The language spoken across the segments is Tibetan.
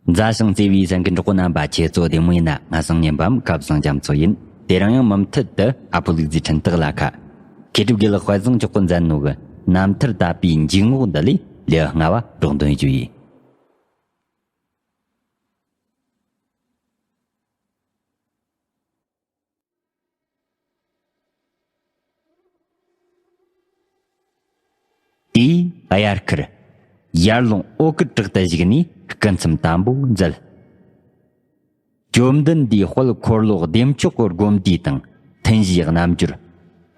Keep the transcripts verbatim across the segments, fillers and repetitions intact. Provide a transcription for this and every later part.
མཛའ་ཞིང་བརྩེ་བའི་སེམས་ཀྱི་གྲོགས་པོ་རྣམ་པ། ཁྱེད་ཚོ་བདེ་མོ་ཡིན་ན། ང་བཟང་ཉན་པའམ་སྐལ་བཟང་རྒྱ་མཚོ་ཡིན། དེ་རིང་ཡང་མུ་མཐུད་དུ་ཨ་ཕོ་ལུག་རྫིའི་འཕྲིན་སྟེགས་ལ་ཁ། མཁས་གྲུབ་དགེ་ལགས་དཔལ་བཟང་མཆོག་གིས་མཛད་ནོ་གི་རྣམ་ཐར་དད་པའི་འཇུག་ངོགས་འདི་ལས་ལེའུ་ལྔ་བ་སྒྲོག་འདོན་ཞུ་ཡིན། དེའི་དབྱར་ཁར། ཡར་ཀླུང་འོག་གི་བྲག་ཏུ་བཞུགས་ནས་སྐུ་མཚམས་དམ་པོ་མཛད། བཅོམ་ལྡན་འདས་དཔལ་འཁོར་ལོ་བདེ་མཆོག་གི་སྒོམ་བཟླས་དང་ཐུན་བཞིའི་རྣལ་འབྱོར།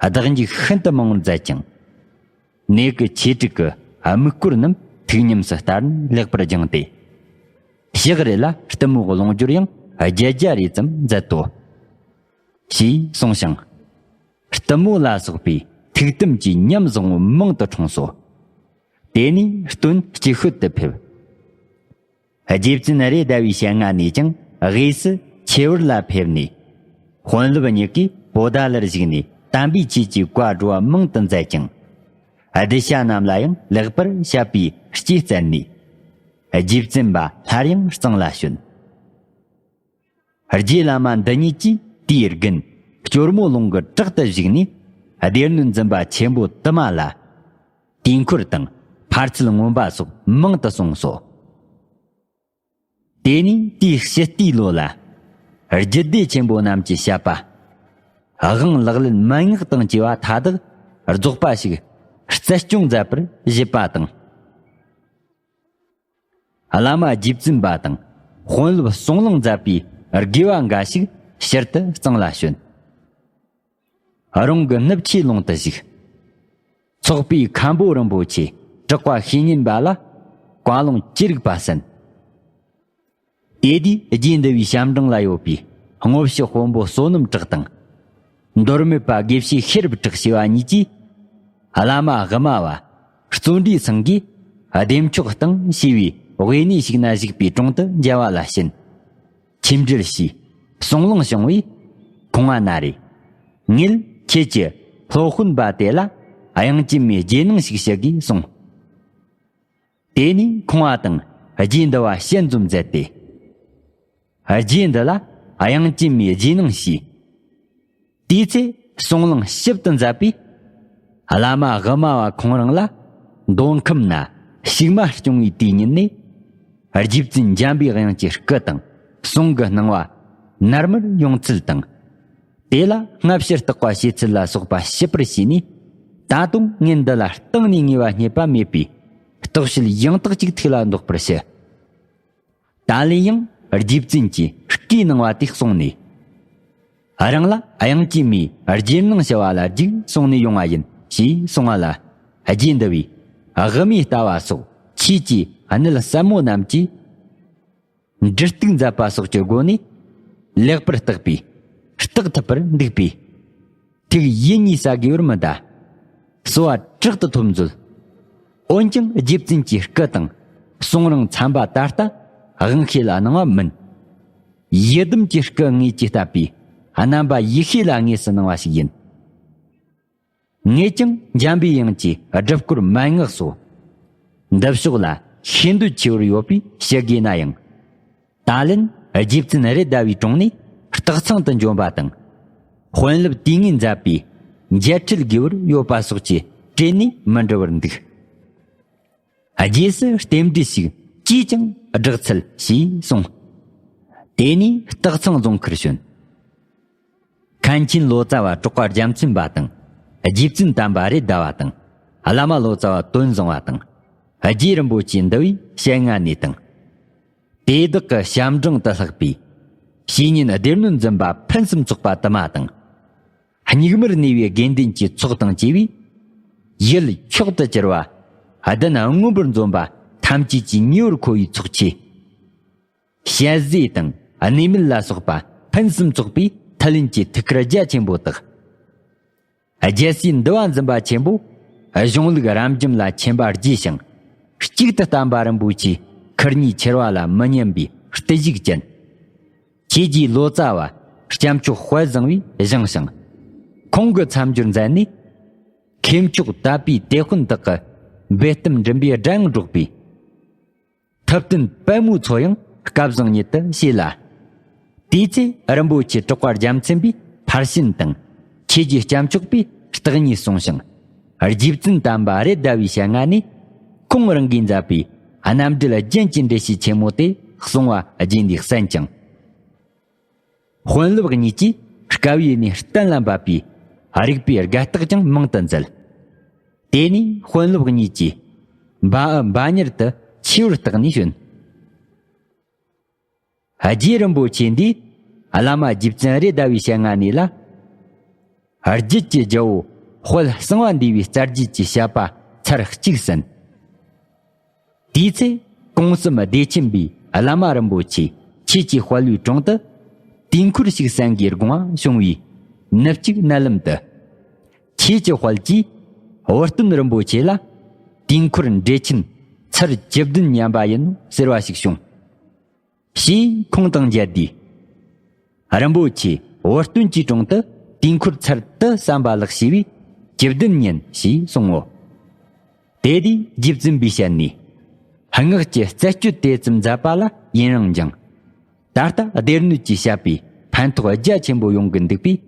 བདག་འཇུག་ཤིན་ཏུ་མང་བར་མཛད་ཅིང་། ནད་ཀྱི་ཆོས་དྲུག་གི་དམིགས་སྐོར་རྣམས་ཐུགས་ཉམས་སུ་བསྟར་ནས་ལེགས་པར་སྦྱངས་ཏེ། ཕྱག་རེ་ལ་གཏུམ་མོའི་ལུང་སྦྱོར་ཡང་བརྒྱད་བརྒྱ་རེ་ཙམ་མཛད་དོ། ཞེས་གསུངས་ཤིང་། གཏུམ་མོ་ལ་སོགས་པའི་ཐུགས་དམ་གྱི་ཉམས་བཟང་པོ་མང་དུ་འཁྲུངས་སོ། དེ་ནས་སྟོན་སྐྱེ་ཤོད་དུ་ཕེབས། རྗེ་བཙུན་རེད་མདའ་བའི་ཞལ་སྔ་ནས་ཀྱང་དབུས་སུ་ཆེ་བར་ལ་ཕེབས་ནས། དཔོན་སློབ་གཉིས་ཀྱིས་པོ་ཏཱ་ལར་བཞུགས་ནས་དམ་པའི་ཆོས་ཀྱི་བཀའ་བགྲོ་བ་མང་དུ་མཛད་ཅིང་། གདུལ་བྱ་རྣམས་ལ་ཡང་ལེགས་པར་བཤད་པའི་སྐྱེས་བསྩལ་ནས། རྗེ་བཙུན་པ་སླར་ཡང་གཙང་ལ་བྱོན། རྗེ་བླ་མ་འདི་ཉིད་ཀྱིས་དུས་རྒྱུན་སྐྱོར་མོ་ལུང་གི་བྲག་ཏུ་བཞུགས་ནས་སྡེ་སྣོད་འཛིན་པ་ཆེན་པོ་དུ་མ་ལ་དུས་འཁོར་དང་ཕར་ཚུལ་མངོན་པ་སོགས་མང་དུ་གསུངས་སོ། དེ་ནས་དེའི་ཕྱི་ལྟའི་ལོ་ལ་རྒྱུད་སྡེ་ཆེན་པོ་རྣམས་ཀྱི་བཤད་པ། དབང་ལག་ལེན་མན་ངག་དང་བཅས་པ་མཐའ་དག་རྫོགས་པ་ཞིག་རྩལ་སྐྱོང་མཛད་པར་བཞེད་པ་དང་། བླ་མ་རྗེ་བཙུན་པ་དང་དཔོན་སློབ་ཟུང་ལུང་མཛད་པའི་དགེ་བ་འགའ་ཞིག་ཕྱིར་དུ་གཙང་ལ་བྱོན། རང་གི་ནུབ་ཆོས་ལུང་དུ་བཞུགས། ཚོགས་པའི་མཁན་པོ་རིན་པོ་ཆེ་གྲགས་པ་བཤེས་གཉེན་པ་ལ་བཀའ་ལུང་ཅི་རིགས་པ་གསན། དེ་དུས་རྗེ་འདི་བའི་ཞབས་འབྲིང་ལ་ཡོད་པའི་དངོས་བཤུས་དཔོན་པོ་བསོད་ནམས་གྲགས་དང་། མདོ་སྨད་པ་དགེ་བཤེས་ཤེས་རབ་གྲགས་ཞེས་པ་གཉིས་ཀྱིས། བླ་མ་དབུ་མ་བ་བརྩོན་འགྲུས་ཚང་གིས་བདེ་མཆོག་སྟེང་ཞེས་པའི་དབུས་ནས་ཞིག་ན་བཞུགས་པའི་དྲུང་དུ་མཇལ་བ་ལ་ཕྱིན། ཆིབས་འགྲུལ་ཞུས། གསུང་ལུང་བྱུང་བས་ཁོང་བ་ན་རེ། ངེད་ཁྱེད་ཀྱི་སློབ་དཔོན་པ་དེ་ལ་དབྱངས་ཅན་མའི་རྗེས་གནང་ཞིག་ཞུ་དགོས་གསུངས། དེ་ནས་ཁོང་བ་དང་རྗེ་འདི་བ་ཞལ་འཛོམས་མཛད་དེ། རྗེ་འདི་ལ་དབྱངས་ཅན་མའི་རྗེས་གནང་ཞུས། དེའི་ཚེ་གསུང་ལུང་ཞིབ་ཏུ་མཛད་པས། བླ་མ་དབུ་མ་བ་ཁོང་རང་ལ་མདོ་ཁམས་ན་ཕྱུག་མ་སྐྱོང་བའི་དུས་ཉིད་ནས། རྗེ་བཙུན་འཇམ་པའི་དབྱངས་ཀྱི་སྐུ་དང་གསུང་གི་སྣང་བ་ནར་མར་ཡོང་ཚུལ་དང་། དེ་ལ་སྔ་ཕྱིར་བརྟག་པ་བྱེད་ཚུལ་ལ་སོགས་པ་ཞིབ་པར་བྱས་ནས། ད་དུང་ངེད་འདི་ལ་གཏིང་ནས་ངེས་པ་རྙེད་པ་མེད་པས། རྟོག་དཔྱོད་ཡང་དག་ཅིག་ཐུགས་ལ་འདོགས་པར་ཞུ། ད་ལན་ཡང་རྗེ་བཙུན་གྱིས་བཀའི་གནང་བ་དེ་གསུངས་ནས། རང་ལ་དབྱངས་ཅན་མའི་རྗེས་གནང་ཞུ་བ་ལ་རྒྱུགས་གསུངས་ནས་ཡོང་བ་ཡིན་ཞེས་གསུང་བ་ལ། རྗེ་འདི་བས་དབུ་མའི་ལྟ་བ་སོགས་ཆོས་ཀྱི་གནད་ཟབ་མོ་རྣམས་ཀྱི་འབྲུ་གཏུགས་མཛད་པ་སོགས་ཀྱི་སྒོ་ནས་ལེགས་པར་བརྟགས་པས། བརྟག་ཐུབ་པར་འདུག་པས། ཐུགས་ཡིད་གཉིས་ས་དགོས་པར་མི་གདའ། གསོལ་བ་དྲག་ཏུ་ཐོབ་མཛོད། འོན་ཀྱང་རྗེ་བཙུན་གྱི་སྐུ་དང་གསུང་རིང་མཚམས་པ་ད་ལྟ་དབང་ཤེད་ལ་སྣང་བ་མིན། ཡི་དམ་གྱི་སྐུ་དངོས་ཀྱིས་བསྟབས་པའི་རྣམ་པ་ཡིད་ཤེས་ལ་དངོས་སུ་སྣང་བ་ཞིག་ཡིན། ངེད་ཀྱང་འཇམ་པའི་དབྱངས་ཀྱི་སྒྲུབ་སྐོར་མན་ངག་སོགས་འདི་ཕྱོགས་ལ་ཤེས་འདོད་ཆེ་བར་ཡོད་པས་ཞུ་དགོས་ན་ཡང་། ད་ལན་རྗེ་བཙུན་རེད་མདའ་བའི་དྲུང་ནས་སྟག་ཚང་དུ་འབྱོན་པ་དང་། དཔོན་སློབ་དུས་ངེས་མཛད་པའི་མཇལ་འཕྲད་དགོས་པར་ཡོད་པ་སོགས་ཀྱི་གྲས་ནས་མི་འགྲོ་བར་འདུག། རྗེས་སུ་རྟེན་འབྲེལ་ཞིག་ཅིས་ཀྱང་བསྒྲག་འཚལ་ཞེས་གསུངས། དེ་ནས་སྟག་ཚང་རྫོང་ཁར་བྱོན། མཁན་ཆེན་ལོ་ཙཱ་བ་གྲགས་པ་རྒྱལ་མཚན་པ་དང་། རྗེ་བཙུན་དམ་པ་རེད་མདའ་བ་དང་། བླ་མ་ལོ་ཙཱ་བ་དོན་བཟང་བ་དང་། རྗེ་རིན་པོ་ཆེ་འདི་བའི་ཞལ་སྔ་ནས་དང་། དེ་དག་གི་ཞབས་འབྲིང་དུ་ལྷག་པའི་བཤེས་གཉེན་སྡེ་སྣོད་འཛིན་པ་ཕུན་སུམ་ཚོགས་པ་དུ་མ་དང་། སྙིགས་མར་གནས་པའི་དགེ་འདུན་གྱི་ཚོགས་དང་བཅས་པས། ཡུལ་མཆོག་ཏུ་གྱུར་པ་བདེན་མངོན་པར་འཛོམས་པ་ཐམས་ཅད་ཀྱི་ཉེ་བར་མཁོ་བའི་ཚོགས་ཆེ། ཞལ་ཟས་དང་གནས་མལ་ལ་སོགས་པ་ཕུན་སུམ་ཚོགས་པའི་ཐུགས་ལེན་གྱི་ཐུགས་ཁུར་རྒྱ་ཆེན་པོ་དག། རྒྱལ་སྲས་འདུལ་བ་འཛིན་པ་ཆེན་པོ་གཞུང་ལུགས་རབ་འབྱམས་ལ་མཁྱེན་པ་རྒྱས་ཤིང་། གཅིག་ཏུ་བསྟན་པ་རིན་པོ་ཆེའི་ཁུར་གཉིས་ཁྱེར་བ་ལ་མི་ཉན་པའི་བརྟུལ་ཞུགས་ཅན། ཆོས་རྗེ་ལོ་ཙཱ་བ་སྐྱབས་མཆོག་དཔལ་བཟང་པོས་བཞེངས་ཤིང་། ཁོང་གི་མཚམས་སྦྱོར་མཛད་ནས། མཁས་མཆོག་དད་པའི་དེད་དཔོན་དག་གི་འབེལ་གཏམ་མགྲིན་པའི་སྒྲ་ཡང་སྒྲོག་པས། ཐུབ་བསྟན་དཔལ་མོའི་མཚོ་ཡང་ སྐལ་བཟང་ཉིད་དུ་བྱས་ལ། དེའི་ཚེ་རིན་པོ་ཆེ་གྲགས་པ་རྒྱལ་མཚན་པས་ཕར་ཕྱིན་དང་། ཆོས་ཀྱི་སྐྱབས་མཆོག་པས་བརྟག་གཉིས་གསུངས་ཤིང་། རྗེ་བཙུན་དམ་པ་རེད་མདའ་བའི་ཞལ་སྔ་ནས། ཁོང་རང་གིས་མཛད་པའི་རྣམ་འགྲེལ་རྒྱན་གྱི་འགྲེལ་བཤད་ཆེན་མོ་དེ་གསུང་བ་རྗེས་འདིར་གསན་ཅིང་། དཔོན་སློབ་གཉིས་ཀྱིས་དཀའ་བའི་གནས་གཏན་ལ་འབེབས་པའི་རིགས་པའི་དགའ་རྟགས་ཀྱང་མང་དུ་མཛད། དེ་ནས་དཔོན་སློབ་གཉིས་ཀྱིས་འབའ་འབའ་ཉེར་དུ་ཆེ་བར་བརྟགས་ནས་བྱོན། རྗེ་རིན་པོ་ཆེ་འདིས་བླ་མ་རྗེ་བཙུན་རེད་མདའ་བའི་ཞལ་སྔ་ནས་ལ། རྒྱུད་ཀྱི་རྒྱལ་པོ་དཔལ་གསང་བ་འདུས་པའི་རྩ་རྒྱུད་ཀྱི་བཤད་པ་ཚར་གཅིག་གསན། དེའི་ཚེ་གོང་གསུམ་བདེ་ཆེན་པའི་བླ་མ་རིན་པོ་ཆེ་ཆོས་ཀྱི་དཔལ་བའི་དྲུང་དུ་དུས་འཁོར་ཞིག་གསན་དགོས་དགོངས་པ་བྱུང་བས། ནུབ་གཅིག་མནལ་ལམ་དུ་ཆོས་ཀྱི་དཔལ་གྱིས་བུ་སྟོན་རིན་པོ་ཆེ་ལ་དུས་འཁོར་འགྲེལ་ཆེན་ཚར་བཅུ་བདུན་ཉན་པ་ཡིན་ནོ་ཟེར་བ་ཞིག་བྱུང་། ཞེས་ཁོང་དང་མཇལ་དུས། རིན་པོ་ཆེ་བུ་སྟོན་གྱི་དྲུང་དུ་དུས་འཁོར་ཚར་དུ་བསམ་པ་ལགས་ཞེས་པས་བཅུ་བདུན་ཉན་ཞེས་གསུང་ངོ་། དེ་དུས་རྗེ་བཙུན་པས་བཤད་ནས། སྔགས་ཀྱི་རྩད་གཅོད་དེ་ཙམ་མཛད་པ་ལ་ཡུན་རིང་འགྱངས། ད་ལྟ་སྡེ་སྣོད་ཀྱིས་བཤད་པའི་ཕན་ཐོགས་རྒྱ་ཆེན་པོ་ཡོང་གི་འདུག་པས།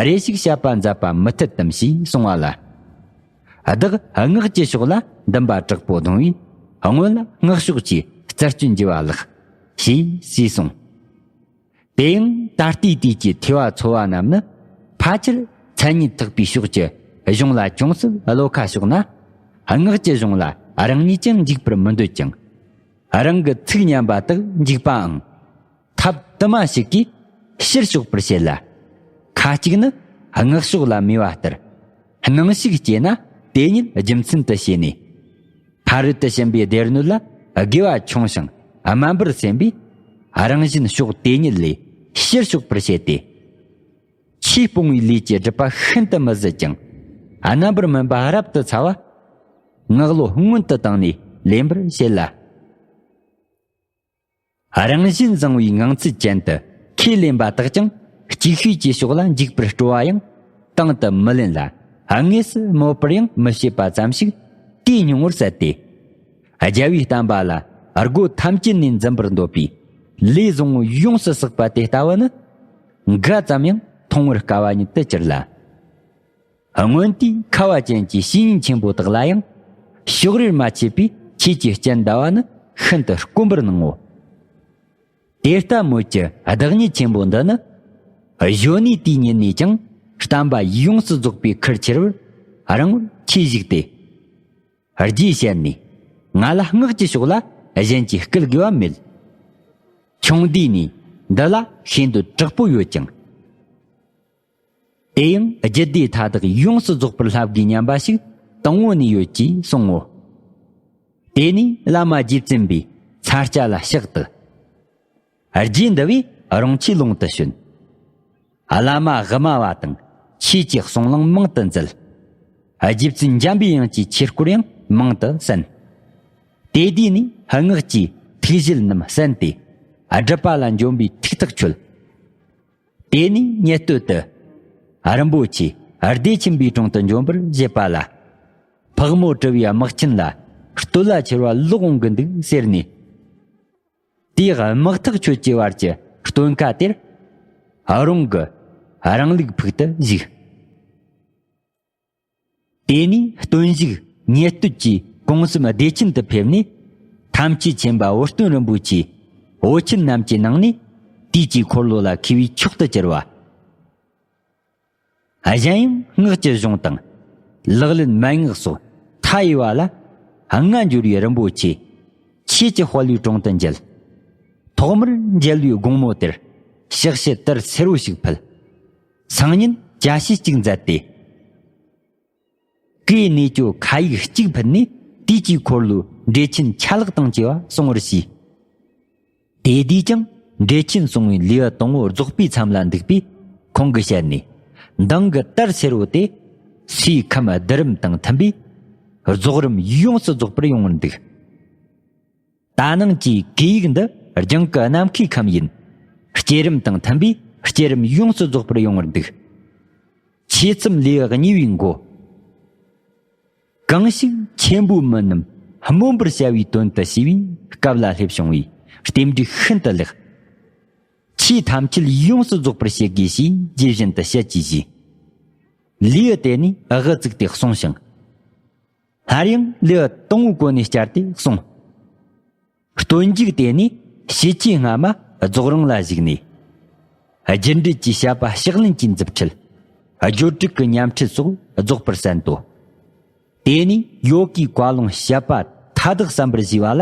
རེ་ཞིག་བཤད་པ་མཛད་པ་མི་འཐད་དམ་ཞེས་གསུང་བ་ལ། བདག་སྔགས་ཀྱི་ཕྱོགས་ལ་འདུན་པ་དྲག་པོ་ལྡང་བས། སྔོན་ལ་སྔགས་ཕྱོགས་ཀྱི་རྩད་གཅོད་བགྱི་བ་ལགས། ཞེས་གསུངས། དེ་ཡང་ད་ལྟའི་དུས་ཀྱི་ཐོས་པ་ཚོལ་བ་རྣམས་ནི། ཕལ་ཆེར་མཚན་ཉིད་ཐེག་པའི་ཕྱོགས་ཀྱི་གཞུང་ལ་ཅུང་ཟད་བློ་ཁ་ཕྱོགས་ན། སྔགས་ཀྱི་གཞུང་ལ་རང་ཉིད་ཀྱང་འཇུག་པར་མི་འདོད་ཅིང་། རང་གི་ཚིག་ཉན་པ་དག་འཇུག་པའང་ཐབས་དུ་མ་ཞིག་གིས་ཕྱིར་ཕྱོགས་པར་བྱེད་ལ། ཁ་ཅིག་ནི་སྔགས་ཕྱོགས་ལ་མོས་པ་ལྟར། སྣང་ཞིག་སྐྱེས་ན་དེ་ཉིད་རྒྱུ་མཚན་དུ་བྱས་ནས། ཕ་རོལ་ཏུ་ཕྱིན་པའི་སྡེ་སྣོད་ལ་དགེ་བ་ཆུང་ཞིང་དམན་པར་སེམས་པས། རང་བཞིན་ཕྱོགས་དེ་ཉིད་ལས་ཕྱིར་ཕྱོགས་པར་བྱེད་དེ། ཆོས་སྤོང་བའི་ལས་ཀྱི་སྒྲུབ་པ་ཤིན་ཏུ་མི་བཟད་ཅིང་། རྣམ་པར་སྨིན་པ་རབ་ཏུ་ཚ་བ། ངག་བློ་སྔོན་དུ་བཏང་ནས་ལེན་པར་བྱེད་ལ། རང་བཞིན་བཟང་བའི་ངང་ཚུལ་ཅན་དུ་ཁས་ལེན་པ་དག་ཀྱང་ཅིག་ཤོས་ཀྱི་ཕྱོགས་ལ་འཇུག་པར་སྤྲོ་བ་ཡང་དང་དུ་མི་ལེན་ལ། དངོས་སུ་སྨོད་པར་ཡང་མི་བྱེད་པ་ཙམ་ཞིག་དེའི་སྙིང་པོར་གསལ་ཏེ། རྒྱལ་བའི་བསྟན་པ་ལ་སྒོ་ཐམས་ཅད་ནས་འཛིན་པར་འདོད་པའི་ལས་བཟང་པོ་ཡོངས་སུ་བསགས་པ་དེ་ལྟ་བུ་ནི། འགའ་ཙམ་ཡང་མཐོང་བར་དཀའ་བ་ཉིད་དུ་གྱུར་ལ། སྔོན་དུས་ཁ་བ་ཅན་གྱི་བཤེས་གཉེན་ཆེན་པོ་དག་ལ་ཡང་ཕྱོགས་རིས་མ་ཕྱེད་པའི་ཆོས་ཀྱི་སྤྱན་ཟླ་བ་ནི་ཤིན་ཏུ་དཀོན་པར་སྣང་ངོ་། དེ་ལྟ་མོད་ཀྱི་བདག་ཉིད་ཆེན་པོ་འདི་ནི། གཞོན་ནུའི་དུས་ཉིད་ནས་ཀྱང་བསྟན་པ་ཡོངས་སུ་རྫོགས་པའི་ཁུར་ཁྱེར་བར་རིང་པོར་ཆས་བཞུགས་ཏེ། རྗེས་བཤད་ནས། ང་ལ་སྔགས་ཀྱི་ཕྱོགས་ལ་གཞན་གྱིས་སྐུལ་དགོས་པ་མེད། ཆུང་དུས་ནས་འདི་ལ་ཤེས་འདོད་དྲག་པོ་ཡོད་ཅིང་། དེ་ཡང་རྒྱུད་སྡེ་མཐའ་དག་ཡོངས་སུ་རྫོགས་པར་བསླབ་དགོས་སྙམ་པ་ཞིག་དང་པོ་ནས་ཡོད་ཅེས་གསུང་ངོ་། དེ་ནས་བླ་མ་རྗེ་བཙུན་པས་ཚར་སྐྱ་ལ་ཕྱག་ཏུ། རྗེ་འདི་བས་རང་ཆོས་ལུང་དུ་བྱོན། བླ་མ་དབུ་མ་བ་དང་ཆོས་ཀྱི་གསུང་གླེང་མང་དུ་མཛད། རྗེ་བཙུན་འཇམ་པའི་དབྱངས་ཀྱི་ཆོས་སྐོར་ཡང་མང་དུ་གསན། དེ་དུས་ནས་སྔགས་ཀྱི་ཐུགས་བཞེད་རྣམས་གསན་ཏེ། སྒྲུབ་པ་ལ་འཇོན་པའི་ཐུགས་ཐག་ཆོད། དེ་ནས་ཉེ་སྟོད་དུ་རིན་པོ་ཆེ་བདེ་ཆེན་པའི་དྲུང་དུ་འབྱོན་པར་བཞེད་པ་ལ། ཕག་མོ་གྲུ་པའི་དམག་ཆེན་ལ་སྟོད་ལྭ་ཁྱེར་བ་ལོག་འོང་གི་འདུག་ཟེར་ནས། དེའི་དམག་ཐག་ཆོད་ཀྱི་བར་གྱི་སྟོན་ཁ་དེར། རོང་གི་རང་ལུགས་ཕུག་ཏུ་བཞུགས། དེ་ནས་སྟོན་བཞུགས་ཉེ་སྟོད་ཀྱི་གོང་གསུམ་བདེ་ཆེན་དུ་ཕེབས་ནས། ཐམས་ཅད་མཁྱེན་པ་བུ་སྟོན་རིན་པོ་ཆེའི་བུ་ཆེན་རྣམས་ཀྱི་ནང་ནས་དུས་ཀྱི་འཁོར་ལོ་ལ་མཁས་པའི་མཆོག་ཏུ་གྱུར་པ། གཞན་ཡང་སྔགས་ཀྱི་གཞུང་དང་། ལག་ལེན་མན་ངག་སོགས་མཐའ་ཡས་པ་ལ་སྔ་འགྱུར་བའི་རིན་པོ་ཆེ་ཆོས་ཀྱི་དཔལ་བའི་དྲུང་དུ་མཇལ། ཐོག་མར་མཇལ་བའི་དགོང་མོ་དེར་ཕྱག་ཕྱི་དར་སེར་པོ་ཞིག་ཕུལ། སང་ཉིན་བཅའ་ཤེས་གཅིག་མཛད་དེ། གོས་གནས་ཀྱོ་ཁ་ཡིག་གཅིག་ཕུལ་ནས་དུས་ཀྱི་འཁོར་ལོའི་འགྲེལ་ཆེན་ཆ་ལག་དང་བཅས་པ་གསུང་བར་བྱས། དེ་དུས་ཀྱང་འགྲེལ་ཆེན་གསུང་བའི་ལེའུ་དང་པོ་རྫོགས་པའི་མཚམས་ལ་འདུག་པས་ཁོང་གིས་བཤད་ནས། མདང་གི་དར་སེར་པོ་དེ་སའི་ཁམས་བསྡུ་རིམ་དང་མཐུན་པས་རྫོགས་རིམ་ཡོངས་སུ་རྫོགས་པར་ཡོང་བར་འདུག། ད་ནངས་ཀྱི་གོས་ཡིག་འདི་རྒྱང་གི་ནམ་མཁའི་ཁམས་ཡིན། བསྐྱེད་རིམ་དང་མཐུན་པས་བསྐྱེད་རིམ་ཡོངས་སུ་རྫོགས་པར་ཡོང་བར་འདུག། ཆོས་མཚམས་ལེའུ་གཉིས་པའི་མགོ། གང་ཞིག་ཆེན་པོའི་མི་རྣམས་སྨོན་པར་བྱ་བའི་དོན་དུ་ཞེས་པའི་སྐབས་ལ་སླེབས་བྱུང་བས། རྟེན་འབྲེལ་ཤིན་ཏུ་ལེགས། ཆོས་ཐམས་ཅད་ཡོངས་སུ་རྫོགས་པར་བྱེད་དགོས་ཞེས་རྗེས་བཞིན་དུ་བཤད་ཀྱིས་བཞེས། ལུས་དེ་ནས་དབུ་བཙུགས་ཏེ་གསུངས་ཤིང་། སླར་ཡང་ལུས་དང་པོའི་སྒོ་ནས་བསྐྱར་ཏེ་གསུངས། སྟོན་མཇུག་དེ་ནས་ཤེས་བྱའི་སྔ་མ་རྫོགས་རིང་ལ་གཞིགས་ནས། རྒྱུ་འབྲས་ཀྱི་བཤད་པ་ཕྱག་ལེན་གྱི་མཛུབ་ཁྲིད། སྦྱོར་དྲུག་གི་ཉམས་ཁྲིད་སོགས་རྫོགས་པར་གསན་ཏོ། དེ་ནས་ཡོ་གིའི་བཀའ་ལུང་བཤད་པ་མཐའ་དག་གསན་པར་བྱས་པ་ལ།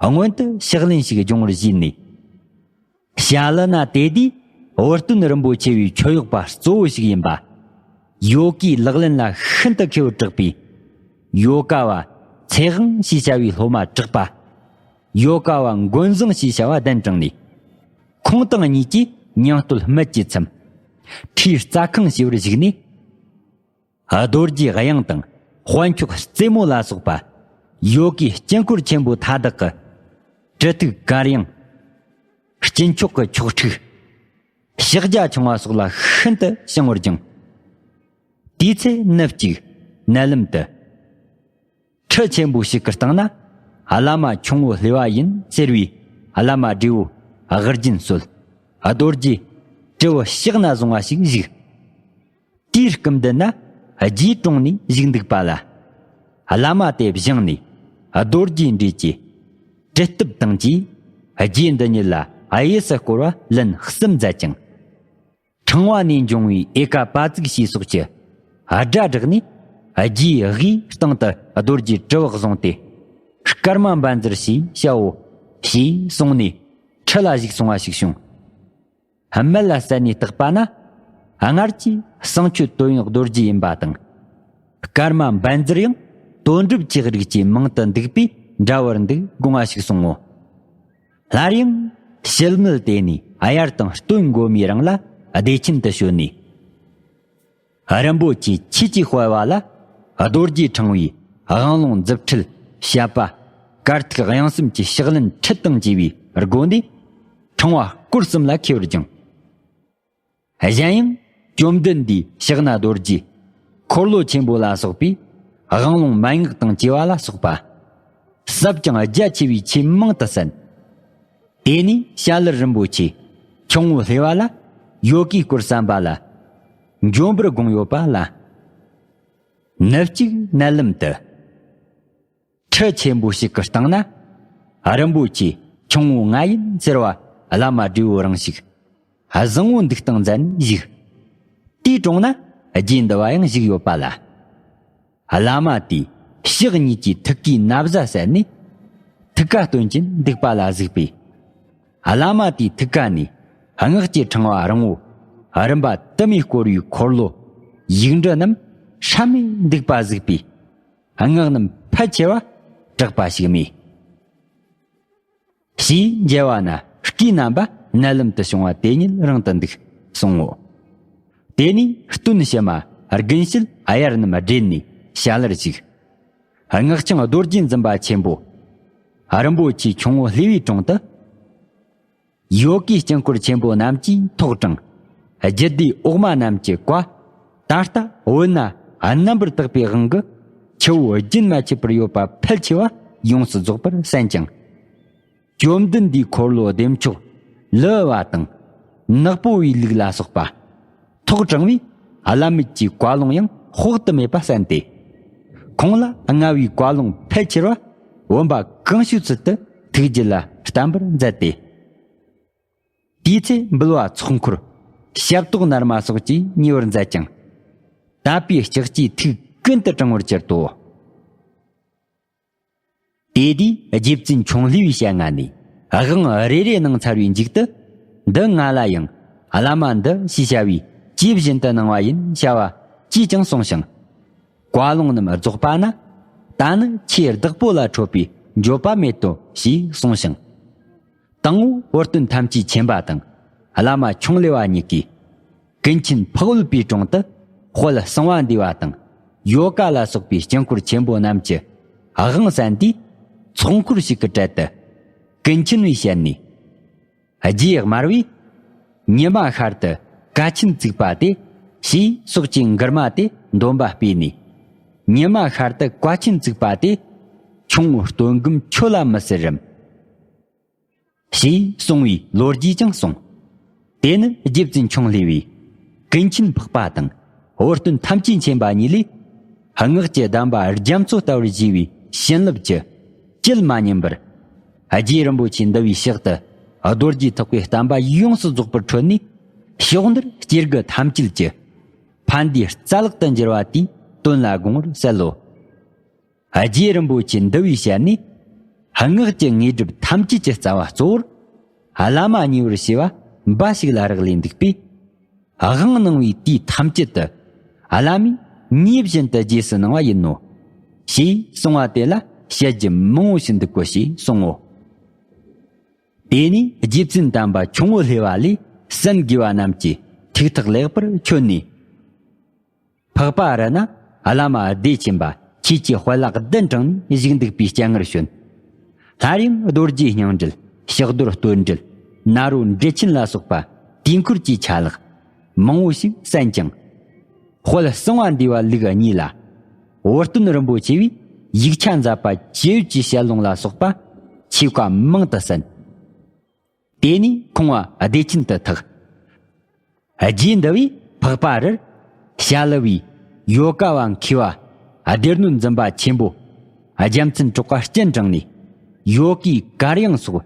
སྔོན་དུ་ཕྱག་ལེན་ཞིག་སྦྱོང་བར་བྱས་ནས། ཞྭ་ལུ་ན་དེ་དུས་བུ་སྟོན་རིན་པོ་ཆེ་བའི་ཆོས་གཡོག་པ་གཙོ་བོ་ཞིག་ཡིན་པ། ཡོ་གིའི་ལག་ལེན་ལ་ཤིན་ཏུ་མཁས་པར་གྲགས་པའི། ཡོ་ཀ་བ་ཚེ་དབང་ཞེས་བྱ་བའི་སློབ་མ་གྲགས་པ། ཡོ་ཀ་བ་མགོན་བཟང་ཞེས་བྱ་བ་གདན་དྲངས་ནས། ཁོང་དང་གཉིས་ཀྱིས་སྙིང་སྟོད་སྨད་ཀྱི་མཚམས། ཁྲིའི་རྩྭ་ཁང་ཞེས་པར་བཞུགས་ནས། རྡོ་རྗེ་གཡང་དང་དཔལ་འཁྱོག་རྩེ་མོ་ལ་སོགས་པ། ཡོ་གའི་དཀྱིལ་འཁོར་ཆེན་པོ་མཐའ་དག་གི། གྲི་ཐུག་དཀར་ཡང་། དཀྱིལ་འཁྱོག་གི་ཁྱོག་ཁྲིག། ཕྱག་རྒྱ་ཆུང་བ་སོགས་ལ་ཤིན་ཏུ་བྱང་བར་སྦྱངས། དེའི་ཚེ་ནུབ་གཅིག་མནལ་ལམ་དུ། ཁྲི་ཆེན་པོ་ཞིག་གི་སྟེང་ན། བླ་མ་ཁྱུང་པོ་ལྷེ་བ་ཡིན་ཟེར་བའི་བླ་མ་བགྲེས་པོ་དབུ་རྒྱན་གསོལ། རྡོ་རྗེ་དྲིལ་བུ་ཕྱག་ན་བཟུང་བ་ཞིག་བཞུགས། དེའི་སྐུ་མདུན་ན་རྗེའི་དྲུང་ནས་བཞུགས་འདུག་པ་ལ། བླ་མ་དེ་བཞེངས་ནས་རྡོ་རྗེ་འབྲེལ་གྱི་དྲིལ་སྟབས་དང་བཅས་རྗེ་འདི་ཉིད་ལ་གཡས་སུ་བསྐོར་བ་ལན་གསུམ་མཛད་ཅིང་། ཕྲེང་བ་ནས་འབྱུང་བའི་ཨེ་ཀ་པ་ཙིག་ཞེས་སོགས་ཀྱི་སྒྲ་བསྒྲགས་ནས། རྗེའི་དབུའི་སྟེང་དུ་རྡོ་རྗེ་གྲི་བུ་བཟུང་སྟེ། སྐར་མ་འབད་འཛེར་ཞེས་བྱའོ། ཞེས་གསུངས་ནས་ཁྲི་ལ་བཞུགས་སོང་བ་ཞིག་བྱུང་། སྨད་ལ་གསལ་ནས་བརྟགས་པ་ན། སྔར་གྱི་གསང་ཆོས་དོན་ཡོད་རྡོ་རྗེ་ཡིན་པ་དང་། སྐར་མ་འབད་འཛེར་ཡང་དོན་གྲུབ་ཀྱི་རིགས་ཀྱི་མིང་དུ་འདུག་པས་འདྲ་བར་འདུག་དགོངས་པ་ཞིག་སོང་ངོ་། སླར་ཡང་ཕྱི་སྨད་དེ་ནས་དབྱར་དང་སྟོན་འགོ་མའི་རིང་ལ་བདེ་ཆེན་དུ་བྱོན་ནས། རིན་པོ་ཆེ་ཆོས་ཀྱི་དཔལ་བ་ལ་རྡོ་རྗེ་ཕྲེང་བའི་དབང་ལུང་མཛུབ་ཁྲིད་བཤད་པ། དཀར་ཐིག་དབྱངས་གསུམ་གྱི་ཕྱག་ལེན་ཁྲིད་དང་བཅས་པའི་སྒོ་ནས་ཕྲེང་བ་སྐོར་གསུམ་ལ་མཁས་པར་སྦྱངས། གཞན་ཡང་བཅོམ་ལྡན་འདས་ཕྱག་ན་རྡོ་རྗེ་འཁོར་ལོ་ཆེན་པོ་ལ་སོགས་པའི་དབང་ལུང་མན་ངག་དང་བཅས་པ་ལ་སོགས་པ། ཟབ་ཅིང་རྒྱ་ཆེ་བའི་ཆོས་མང་དུ་གསན། དེ་ནས་ཞྭ་ལུ་རིན་པོ་ཆེ་ཁྱུང་པོ་ལྷེ་བ་ལ་ཡོ་གའི་སྐོར་གསན་པ་ལ་འཇོམས་པར་དགོངས་ཡོད་པ་ལ། ནུབ་གཅིག་མནལ་ལམ་དུ། ཁྲི་ཆེན་པོ་ཞིག་གི་སྟེང་ན། རིན་པོ་ཆེ་ཁྱུང་པོ་ང་ཡིན་ཟེར་བ་བླ་མ་བགྲེས་པོ་རང་ཞིག་བཟང་པོ་འདུག་སྟངས་མཛད་ནས་བཞུགས། དེའི་དྲུང་ན་རྗེ་འདི་བ་ཡང་བཞུགས་ཡོད་པ་ལ། བླ་མ་དེས་ཕྱག་གཉིས་ཀྱིས་ཐུགས་ཀའི་ན་བཟའ་བསལ་ནས། ཐུགས་ཀ་སྟོན་གྱིན་འདུག་པ་ལ་གཟིགས་པས། བླ་མ་དེའི་ཐུགས་ཀ་ནས་སྔགས་ཀྱི་ཕྲེང་བ་རིང་བོ་རིམ་པ་དུ་མས་བསྐོར་བའི་འཁོར་ལོ་ཡིག་འབྲུ་རྣམས་སྲབ་མོས་འདུག་པ་གཟིགས་པས། སྔགས་རྣམས་ཕལ་ཆེ་བ་གྲགས་པ་ཞིག་མེད། ཞེས་མཇལ་བ་ན་སྐུའི་རྣམ་པ་མནལ་ལམ་དུ་བྱུང་བ་དེ་ཉིད་རང་དུ་འདུག་གསུང་ངོ་། དེ་ནས་སྟོན་ཕྱི་མ་དགུན་བྱེད་དབྱར་རྣམས་སྦྲེལ་ནས་ཞྭ་ལར་བཞུགས། སྔགས་འཆང་རྡོ་རྗེ་འཛིན་པ་ཆེན་པོ་རིན་པོ་ཆེ་ཁྱུང་པོ་ལྷེ་བའི་དྲུང་དུ། ཡོ་གའི་དཀྱིལ་འཁོར་ཆེན་པོ་རྣམས་ཀྱིས་ཐོག་དྲངས། རྒྱུད་སྡེའི་འོག་མ་རྣམས་ཀྱི་བཀའ། ད་ལྟ་བོད་ན་རྣམ་པར་དག་པའི་དབང་གིས་ཆུ་བོ་རྒྱུན་མ་ཆད་པར་ཡོད་པ་ཕལ་ཆེ་བ་ཡོངས་སུ་རྫོགས་པར་གསན་ཅིང་། བཅོམ་ལྡན་འདས་འཁོར་ལོ་བདེ་མཆོག་ལུ་བ་དང་ནག་པོ་བའི་ལུགས་ལ་སོགས་པ། ཐོག་དྲངས་པའི་བླ་མེད་ཀྱི་བཀའ་ལུང་ཡང་དཔག་ཏུ་མེད་པ་གསན་ཏེ། ཁོང་ལ་མངའ་བའི་བཀའ་ལུང་ཕལ་ཆེར་བ་བུམ་པ་གང་བྱོའི་ཚུལ་དུ་ཐུགས་རྒྱུད་ལ་བརྟན་པར་མཛད་དེ། དེའི་ཚེ་འབུལ་བ་ཚོགས་འཁོར་ཞབས་ཏོག་ནར་མ་སོགས་ཀྱིས་མཉེས་པར་མཛད་ཅིང་། དད་པའི་ལྕགས་ཀྱུས་ཐུགས་ཀུན་ཏུ་དྲང་བར་གྱུར་ཏོ། དེ་དུས་རྗེ་བཙུན་ཁྱུང་ལྷེ་བའི་ཞལ་སྔ་ནས་དབང་རེ་རེ་གནང་ཚར་བའི་མཇུག་ཏུ། འདི་ང་ལ་ཡང་བླ་མ་འདི་ཞེས་བྱ་བའི་ཇི་བཞིན་དུ་གནང་བ་ཡིན་བྱ་བ་ཅེས་ཀྱང་གསུངས་ཤིང་། བཀའ་ལུང་རྣམས་རྫོགས་པ་ན། ད་ནི་ཆོས་བདག་པོ་ལ་འཕྲོད་པའི་འགྱོད་པ་མེད་དོ་ཞེས་གསུངས་ཤིང་། དང་པོ་བུ་སྟོན་ཐམས་ཅད་མཁྱེན་པ་དང་བླ་མ་ཁྱུང་ལེ་བ་གཉིས་ཀྱིས། ཀུན་མཁྱེན་འཕགས་འོད་པའི་དྲུང་དུ་དཔལ་གསང་བ་འདུས་པ་དང་ཡོ་ག་ལ་སོགས་པའི་དཀྱིལ་འཁོར་ཆེན་པོ་རྣམས་ཀྱི་དབང་གསན་ཏེ། ཚོགས་འཁོར་ཞིག་གི་གྲལ་དུ་ཀུན་མཁྱེན་པའི་ཞལ་ནས། རྗེ་དམར་བོས་ཉི་མ་ཤར་དུ་བཀའ་ཆེན་བཙུགས་པ་སྟེ་ཞེས་སོགས་ཀྱི་མགུར་མ་དེ་འདོན་པ་སྤེལ་ནས། ཉི་མ་ཤར་དུ་བཀའ་ཆེན་བཙུགས་པ་དེ་ཁྱུང་པོ་སྟོན་སྒོམ་ཁྱོད་ལ་མི་ཟེར་རམ། ཞེས་གསུང་བའི་ལོ་རྒྱུས་ཀྱང་གསུངས། དེ་ནི་རྗེ་བཙུན་ཆུང་ལྷས་པས་ཀུན་མཁྱེན་འཕགས་པ་དང་འོད་སྟོན་ཐམས་ཅད་མཁྱེན་པ་གཉིས་ལས། སྔགས་ཀྱི་གདམས་པ་རྒྱ་མཚོ་ལྟ་བུར་བཞུས་པའི་བྱིན་རླབས་ཀྱིས་བཅུད་མ་ཉམས་པར། རྗེ་རིན་པོ་ཆེ་འདུལ་བའི་ཕྱག་ཏུ་རྡོ་རྗེ་ཐེག་པའི་བསྟན་པ་ཡོངས་སུ་རྫོགས་པར་འཕྲོད་ནས། ཕྱོགས་འདིར་སྐྱེ་རྒུ་ཐམས་ཅད་ཀྱི་ཕན་བདེའི་རྩ་ལག་ཏུ་འགྱུར་བ་དེའི་དོན་ལ་དགོངས་པར་གསལ་ལོ། རྗེ་རིན་པོ་ཆེ་འདུལ་བའི་ཞལ་ནས། སྔགས་ཀྱི་དངོས་གྲུབ་ཐམས་ཅད་ཀྱི་རྩ་བ་གཙོ་བོར། བླ་མ་མཉེས་པར་བྱེད་པ་འབའ་ཞིག་ལ་རག་ལས་འདུག་པས། དབང་གནང་བའི་དུས་ཐམས་ཅད་དུ། བླ་མས་ཉེས་བཞིན་དུ་རྗེས་སུ་གནང་བ་ཡིན་ནོ། ཞེས་གསུང་བ་དེ་ལ་བཤད་རྒྱུ་མང་བོ་ཞིག་འདུག་གོ་ཞེས་གསུང་ངོ་། དེ་ནས་རྗེ་བཙུན་དམ་པ་ཆུང་ངུ་ལྷས་པ་ལས་གསན་དགོས་པ་རྣམས་ཀྱིས་ཐུགས་ཐག་ལེགས་པར་ཆོད་ནས། འཕགས་པ་རི་ན་བླ་མ་བདེ་ཆེན་པ་ཁྱེད་ཀྱི་དཔལ་ལག་གདན་དྲངས་ནས་བཞུགས་འདུག་པའི་སྤྱན་སྔར་བྱོན། སླར་ཡང་རྡོ་རྗེ་སྙིང་འགྲེལ་ཕྱག་རྡོར་སྟོད་འགྲེལ་ནཱ་རོ་འགྲེལ་ཆེན་ལ་སོགས་པ་དུས་འཁོར་གྱི་ཆ་ལག་མང་བོ་ཞིག་གསན་ཅིང་། དཔལ་གསང་བ་འདུས་པ་ལུགས་གཉིས་ལ་འོད་སྟོན་རིན་པོ་ཆེ་བས་ཡིག་ཆ་མཛད་པ་ཇི་ཡོད་ཀྱི་ཞལ་ལུང་ལ་སོགས་པ་ཆེ་བཀའ་མང་དུ་གསན། དེ་ནས་ཁོང་བ་བདེ་ཆེན་དུ་ཐུག་རྗེ་འདི་བས་འཕགས་པ་རིར་ཞྭ་ལུ་བའི་ཡོ་ག་བ་མཁས་པ་སྡེ་སྣོད་འཛིན་པ་ཆེན་པོ་རྒྱལ་མཚན་གྲགས་པ་སྤྱན་དྲངས་ནས་ཡོ་གའི་གར་དབྱངས་སོགས་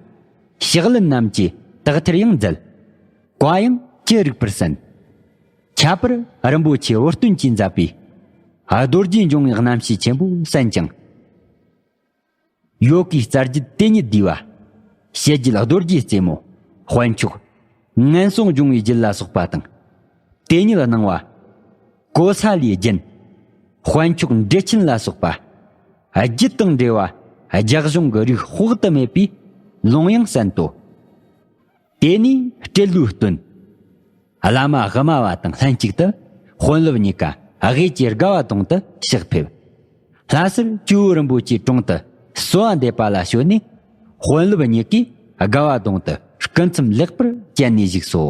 ཕྱག་ལེན་རྣམས་ཀྱི་དག་ཐེར་ཡང་མཛད། བཀའ་ཡང་ཅི་རིགས་པར་གསན། ཁྱད་པར་རིན་པོ་ཆེ་འོད་སྟོན་གྱིས་མཛད་པའི་རྡོ་རྗེ་འབྱུང་བའི་རྣམ་བཤད་ཆེན་པོ་གསན་ཅིང་། ཡོ་གའི་རྩ་རྒྱུད་དེ་ཉིད་བསྡུས་པ། ཕྱི་རྒྱུད་རྡོ་རྗེ་རྩེ་མོ། དཔལ་མཆོག་ངན་སོང་སྦྱོང་བའི་རྒྱུད་ལ་སོགས་པ་དང་། དེ་ཉིད་སྣང་བ། གོ་ས་ལའི་རྒྱན། དཔལ་མཆོག་འགྲེལ་ཆེན་ལ་སོགས་པ། རྒྱུད་དང་འབྲེལ་བ་རྒྱ་གཞུང་གི་རིགས་དཔག་ཏུ་མེད་པའི་ལུང་ཡང་གསན་ཏོ། དེ་ནས་སྤྲེལ་ལོའི་སྟོན། བླ་མ་དབུ་མ་པ་དང་ལྷན་ཅིག་ཏུ་དཔོན་སློབ་གཉིས་ཀ་དབུས་ཀྱི་དགའ་བ་དོང་དུ་ཕྱག་ཕེབས། ལྷ་སར་ཇོ་བོ་རིན་པོ་ཆེའི་དྲུང་དུ་གསོལ་བ་འདེབས་པ་ལ་བྱོན་ནས་དཔོན་སློབ་གཉིས་ཀས་དགའ་བ་དོང་དུ་སྐུ་མཚམས་ལེགས་པར་བཅད་ནས་བཞུགས་སོ།